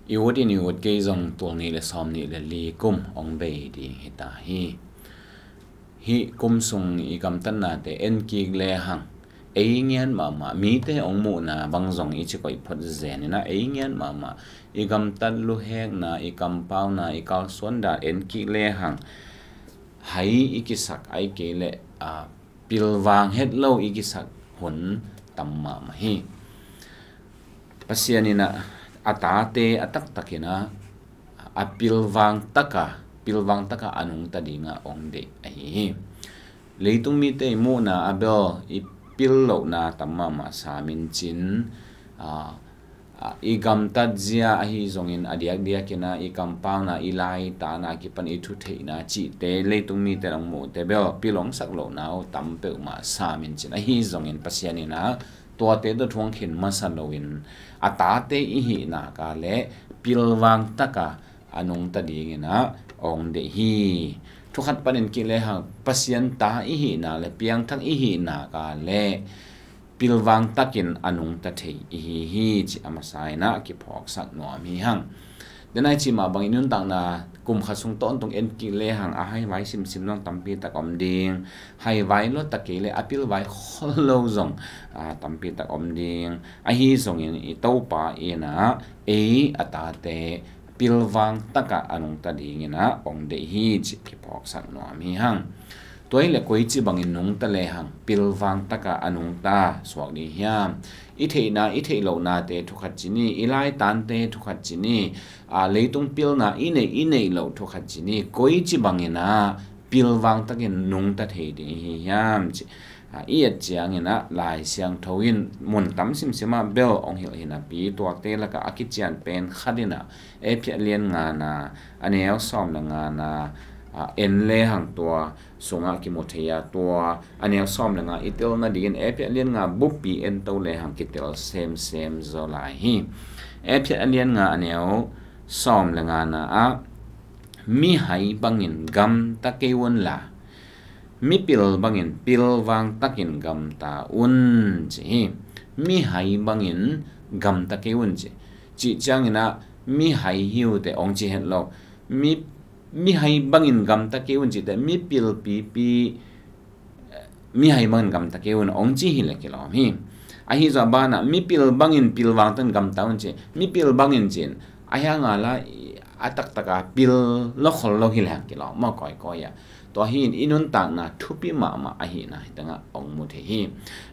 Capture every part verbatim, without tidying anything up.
I ut in i ut kei zong tul nih le sawm nih le li kum hong bei ding hi ta hi. Hih kum sung i gamtatnate en kik lehang, ei ngiat mahmah, mite hong muhna bang zong i ci koih phot zen in ah, ei ngiat mahmah, i gamtat luhekna, i kampauna, i kalsuan dan en kik lehang, hai i kisak, ahih kei leh, a, pilvang het lo i kisak hun tam mahmah hi. Pasian in ah a tate a taktak in ah a pilvang taka, pilvang taka a nungta dingah hong deih ahi hi. Leitung mite i muhna ah bel i pil lohna tam mahmah sam in cin, a, a, i gamtat zia ahi zongin a diakdiak in ah i kampauna, i laitatna kipan i thutheihna cihte leitung mite hong muhte bel pil hong sak lohna uh tam peuhmah sam in cin, ahi zongin Pasian in ah tuate tawh thu hong khin masa loin a tate i hih nak leh pilvang taka a nungta dingin ah hong deih hi. Thu khat panin kik lehang, Pasian ta i hih nak leh, piangthak i hih nak leh pilvang takin a nungta thei i hi hi, ci a masa in ah kiphawksak nuam hi hang. Denai ci mah bangin nuntakna kum khat sung tawntung en kik lehang, a haivai simsim zong tampi tak om ding, haivai lua ta kei leh a pilvai khol lo zong, a, tampi tak om ding. Ahi zongin i Topa in ah ei a tate pilvang taka a nungta dingin ah hong deih hi, ci kiphawksak nuam hi hang. Tua hi leh koici bangin nungta lehang pilvang taka a nungta suak ding hiam? I theihna, i theih lohnate thu khat ci ni, i laitante thu khat ci ni, a, leitung pilna i neih, i neih loh thu khat ci ni, koici bangin ah pilvang takin nungta thei ding i hi hiam, ci, a, i et ciangin ah Lai Siangtho in mun tam simsim ah bel hong hilh hi napi, tuate lakah a kician pen khat in ah, Efesa lian ngana, a neu sawm le ngana, a, en lehang tua sungah kimu thei a, tua a neu sawm le nga i tel nadingin Efesa lian nga buppi en to lehang kitel semsem zaw lai hi. Efesa lian nga a neu sawm le ngana ah, mihai bangin gamta kei un la, mipil bangin pilvang takin gamta un, ci hi. Mihai bangin gamta kei un, ci. Cih ciangin ah mihai hi uh teh hong ci het lo. Mi, mihai bangin gamta kei un cih teh mipil pipi, mihai bangin gamta kei un hong ci hi leh kilawm hi. Ahi zong a banah mipil bangin pilvang takin gamta un ci, mipil bangin cin, a hiang a la, a taktaka pil lo khol lo hi leh kilawm maw, kawikawi ah. Tua hi in i nuntakna thupi mahmah ahihna hi tengah hong mu thei hi.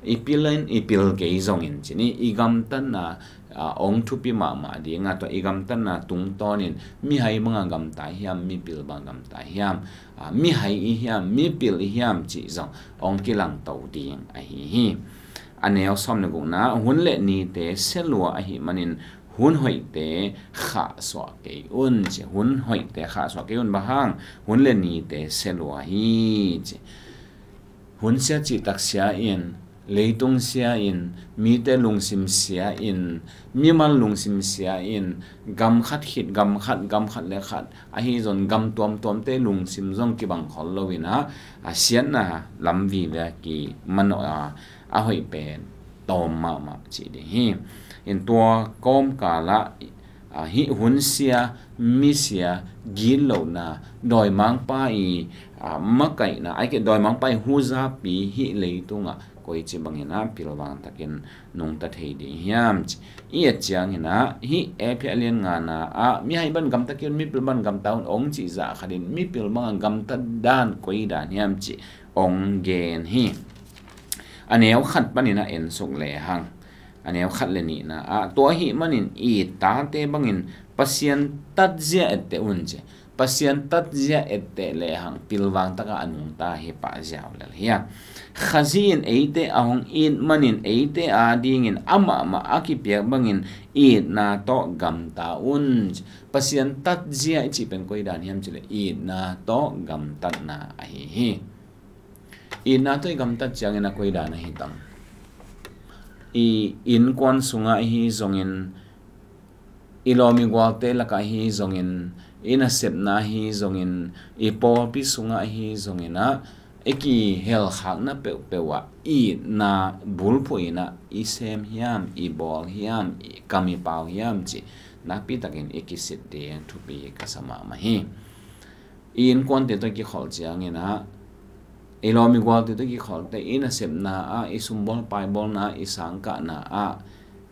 I pil in, i pil kei zongin ci ni, i gamtatna, a, hong thupi mahmah dingah, tua i gamtatna tungtawnin mihai banga gamta hiam, mipil banga gamta hiam, a, mihai i hiam, mipil i hiam cih zong hong kilangto ding ahi hi. A neu sawm le gukna, hun le nite sia lua ahih manin hun hoihte khahsuah kei un, ci. Hun hoihte khahsuah kei un, bang hang? Hun le nite sia lua hi, ci. Hun sia cihtak sia in, leitung sia in, mite lungsim sia in, mimal lungsim sia in, gam khat khit gam khat, gam khat le khat, ahi zong gam tuamtuamte lungsim zong kibang khol lo in ah, a, siatna lam vive a kimanawh a, a hoih pen tawm mahmah cih ding hi. In tua kawmkal ah, a, hih hun sia, mi sia, gitlohna, dawimangpa i, a, makaihna, ahih kei leh dawimangpa i huzapi hih leitungah koici bangin ah pilvang takin nungta thei ding hiam, ci. I et ciangin ah hih Efesa lian ngana ah mihai bangin gamta kei un, mipil bangin gamta un hong cih zah khatin mipil banga gamtat dan koi dan hiam, ci hong gen hi. A neu khat panin ah en suk lehang, a neu khat le nihna ah, tua ahih manin i tate bangin Pasian tatzia etteh un, ci. Pasian tatzia etteh lehang pilvang taka a nungta hi pah ziau lel hi a. Khazih in eite a hong it manin eite adingin amah mah a kipiak bangin itna tawh gamta un, ci. Pasian tatzia i cih pen koi dan hiam cih leh itna tawh gamtatna ahi hi. Itna tawh i gamtat ciangin a koi dan ahi tam? I innkuan sungah ahi zongin, i lawm i gualte lakah ahi zongin, i nasepna ahi zongin, i pawlpi sungah ahi zongin ah, i kihelkhakna peuhpeuh ah itna bulphuh in ah i sem hiam, i bawl hiam, i kam i pau hiam cih nakpi takin i kisit ding thupi ka sa mahmah hi. I innkuante tawh kikholh ciangin ah, i lawm i gualte tawh kikholhte, i nasepna ah, i sumbawl paibawlna ah, i sangkahna ah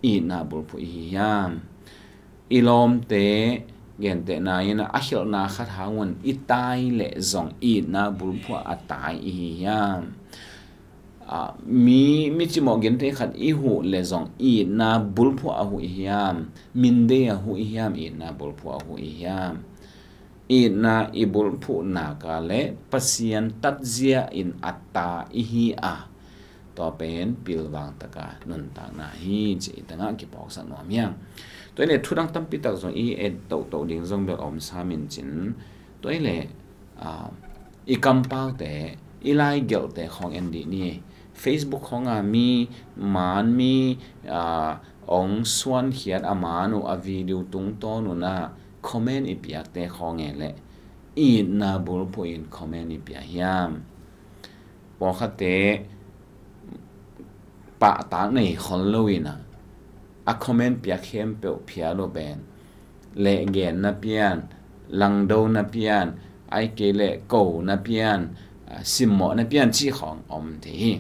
itna bulphuh i hi hiam? I lawmte gentehna in ah, a khialhna khat hangun i tai leh zong itna bulphuh a tai i hi hiam? Ah, mi, mi cimawh genthei khat i huh leh zong itna bulphuh a huh i hiam? Mindei a huh i hiam? Itna bulphuh a huh i hiam? Itna i bulphuh nak leh Pasian tatzia in a ta i hi a, tua pen pilvang taka nuntakna hi ci i tangah kiphawksak nuam hiam? Tua i leh thudang tampi tak zong i et tohtoh ding zong bel om sam in cin, tua i leh, ah, i kampaute, i laigelhte khawng en dih ni. Facebook khawng a mi, maan mi, ah, ong suankhiat a maan uh a video tungtawn un ah comment i piakte khawng e leh itna bulphuh in comment i pia hiam? Pawlkhatte pahtak nei khol lo in ah, a comment piak khempeuh phial uh pen lehgenna pian, langdona pian, ai kei leh kona pian, ah, simmawhna pian cih khawng om thei hi.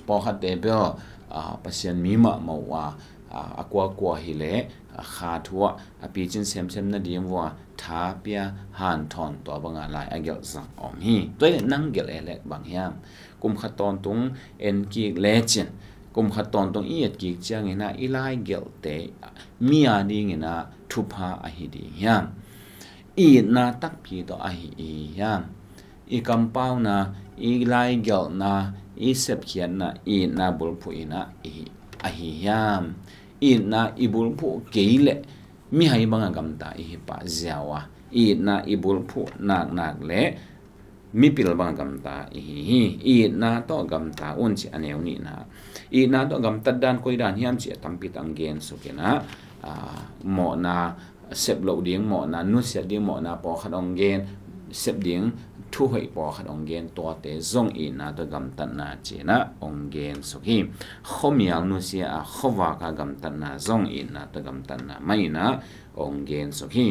Pawlkhatte bel, ah, Pasian mi mahmah uh a, ah, a kuakua hi leh, ah, kha thu ah a picin semsem nading uh a tha pia hanthawn, tua banga lai a gelh zang om hi. Tua i leh nang gelh e leh bang hiam? Kum khat tawntung en kik lecin, kum khat tawntung i et kik ciangin ah i laigelhte mi a dingin ah thupha ahi ding hiam? Itna takpi tawh ahi i hiam? I kampauna, i laigelhna, i sepkhiatna itna bulphuh in ah i, ahi hiam? Itna i bulphuh kei leh mihai banga gamta i hi pah ziau a, itna i bulphuh naknak leh mipil banga gamta i hi hi. Itna tawh gamta un ci a neu nihna. Itna tawh gamtat dan koi dan hiam ci a tampi tak ong gen suk in ah, ah, mawhna sep loh ding mawhna, nusiat ding mawhna pawlkhat ong gen, sep ding thuhoih pawlkhat ong gen, tuate zong itna tawh gamtatna ci in ah ong gen suk hi. Khuamial nusia a khuavak a gamtatna zong itna tawh gamtatna mah in ah ong gen suk hi.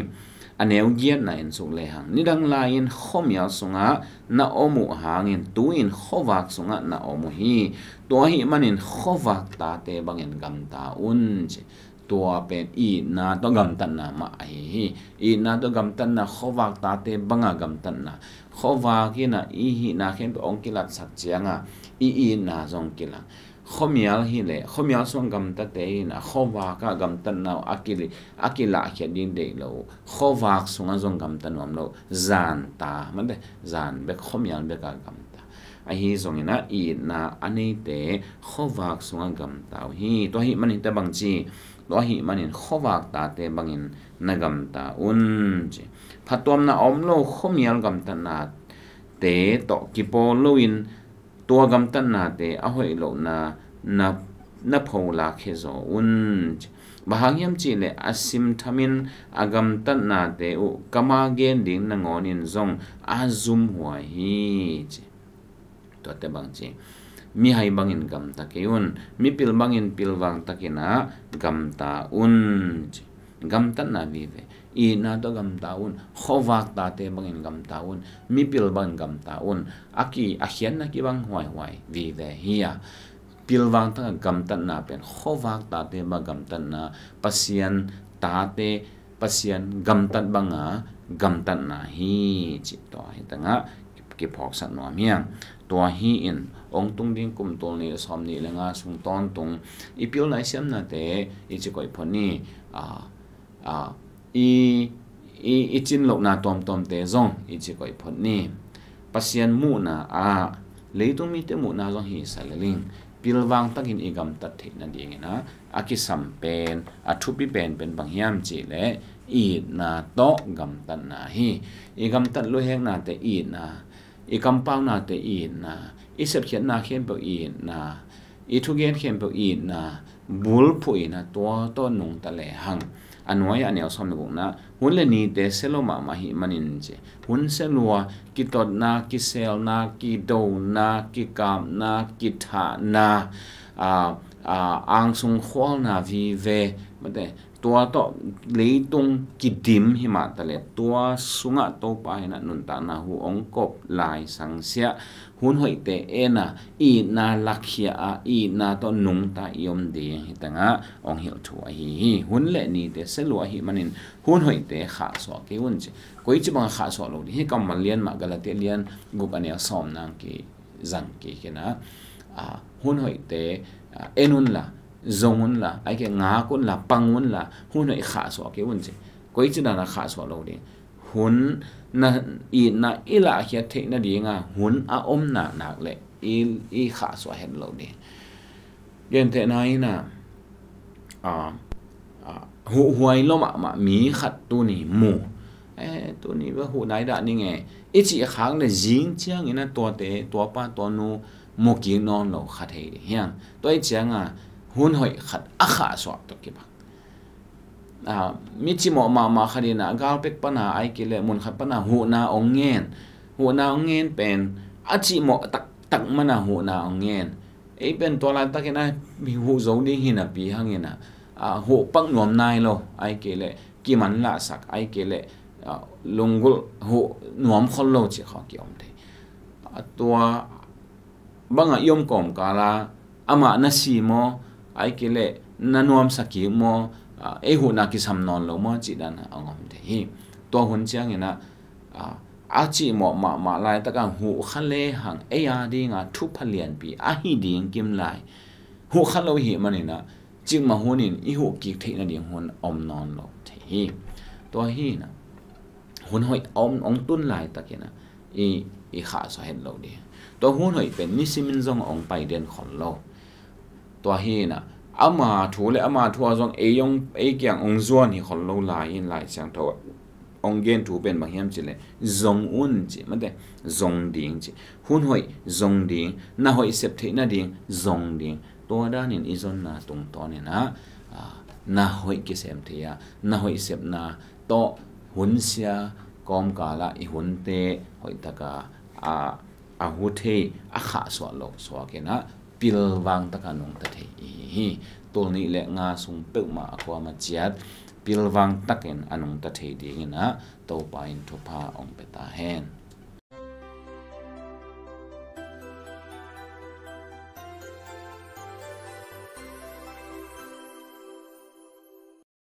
A neu giatna en suk lehang, nidang lai-in khuamial sungah na om uh hangin tu-in khuavak sungah na om uh hi. Tua ahih manin khuavak tate bangin gamta un ci. Tua pen itna tawh gamtatna mah ahi hi. Itna tawh gamtatna, khuavak tate banga gamtatna. Khuavak in ah i hihna khempeuh ong kilatsak ciangin i itna zong kilang. Khuamial hi leh, khuamial sung gamtate in ah khuavak a gamtatna uh a kili-, a kilahkhiat ding deih lo uh. Khuavak sungah zong gamta nuam lo uh. Zanta, mate, zan bek, khuamial bek a gamta. Ahi zongin ah itna a neite khuavak sungah gamta uh hi. Tua ahih manin te bang ci, tua ahih manin khuavak tate bangin na gamta un ci. Phattuamna a om lo khuamial gamtatnate tawh kipawl loin tua gamtatnate a hoih lohna na, na pholak khia zaw un ci. Bang hang hiam cih leh a simthamin a gamtatnate uh kam a gen ding nangawnin zong a zumhuai hi ci. Tuate bang ci, mihai bangin gamta kei un, mipil bangin pilvang takin ah gamta un ci. Gamtatna vive, itna tawh gamta un, khuavak tate bangin gamta un, mipil bangin gamta un. A ki, a khiatna kibang huaihuai vive hi a, pilvang taka gamtatna pen khuavak tate bang gamtatna, Pasian tate, Pasian gamtat banga gamtatna hi cih tua hi tangah kiphawksak nuam hiam? Tua hi in, ong tung ding kum tul nih sawm nih le nga sung tawntung i pilna i siamnate i ci koih phot ni. A, a, i, i, i cin lohna tuamtuamte zong i ci koih phot ni. Pasian muhna ah leitung mite muhna zong hi sa lel ing. Pilvang takin i gamtat theih nadingin ah a kisam pen, a thupi penpen bang hiam cih leh itna tawh gamtatna hi. I gamtat luheknate itna, i kampaunate itna, i sepkhiatna khempeuh itna, i thugen khempeuh itna bulphuh in ah tua tawh nungta lehang, a nuai a neu sawm le gukna, hun le nite sia lo mahmah ahih manin ci. Hun sia lua, kitotna, kiselna, kidona, kikapna, kithahna, a, a, angsung khualna vive, mate, tua tawh leitung kidim hi mah ta leh, tua sungah Topa in ah nuntakna hu hong kop lai sangsiah, hun hoihte en a, itna lakhia a, itna tawh nungta i om ding hi tangah hong hilh thu ahi hi. Hun le nite sia lua ahih manin hun hoihte khahsuah kei un ci. Koici bangah khahsuah lo ding hi. Kammal lian mah Galatia lian guk a neu sawmna hong kizang kik in ah, a, hun hoihte, a, en unla, zong unla, ahih kei leh ngak unla, pang unla, hun hoih khahsuah kei un ci. Koici dan a khahsuah lo ding? Hun na, itna i lahkhiat theih nading a hun a om nak nak leh i, i khahsuah het lo ding. Gentehna in ah, a, a, huhhuai lua mahmah mi khat tuni mu. Eh, tuni bel huh nai dah ning e, i cih khak leh zing ciangin ah tuate, tuapa tuanu mu kik nawn lo kha thei ding hi hang. Tua ahih ciangin hun hoih khat a khahsuah tawh kibang, a, mi cimawh mahmah khat in ah gal pek pan a, ahih kei leh mun khat pan a huhna hong ngen. Huhna hong ngen pen a cimawh taktak man a huhna hong ngen. Ei pen tua laitakin ah huh zo ding hi napi hangin ah, a, huh pak nuam nai lo, ahih kei leh kimanlahsak, ahih kei leh, a, lunggulh huh nuam khol lo cih khawng kiom thei. A, tua bangah i om kawmkal ah amah na si maw, ahih kei leh na nuamsa kik maw, a, ei huhna kisam nawn lo maw cih dan a hong om thei hi. Tua hun ciangin ah, a, a cimawh mahmah laitak a huh kha lehang ei a ding a thupha lianpi ahi ding kim lai. Huh kha lo ahih manin ah cikmah hun in i huh kik theih nading hun om nawn lo thei hi. Tua hi in ah hun hoih a om, hong tun laitakin ah i, i khahsuah het lo ding. Tua hun hoih pen nisimin zong hong pai den khol lo. Tua hi in ah ama thu le ama thu ah zong ei hong, ei kiang hong zuan hi khol lo lai in, Lai Siangtho ah hong gen thu pen bang hiam cih leh zong un ci, mate, zong ding ci. Hun hoih zong ding, na hoih sep theih nading zong ding. Tua danin i zonna tungtawn in ah, a, na hoih kisem thei a, na hoih sepna tawh hun sia kawmkal ah i hunte hoih tak a, a, a hu thei, a khahsuah loh suak in ah pilvang tak a nungta thei i hi hi. Tul nih le nga sung peuhmah a kuamah ciat pilvang takin a nungta thei dingin ah Topa in thupha hong pia ta hen.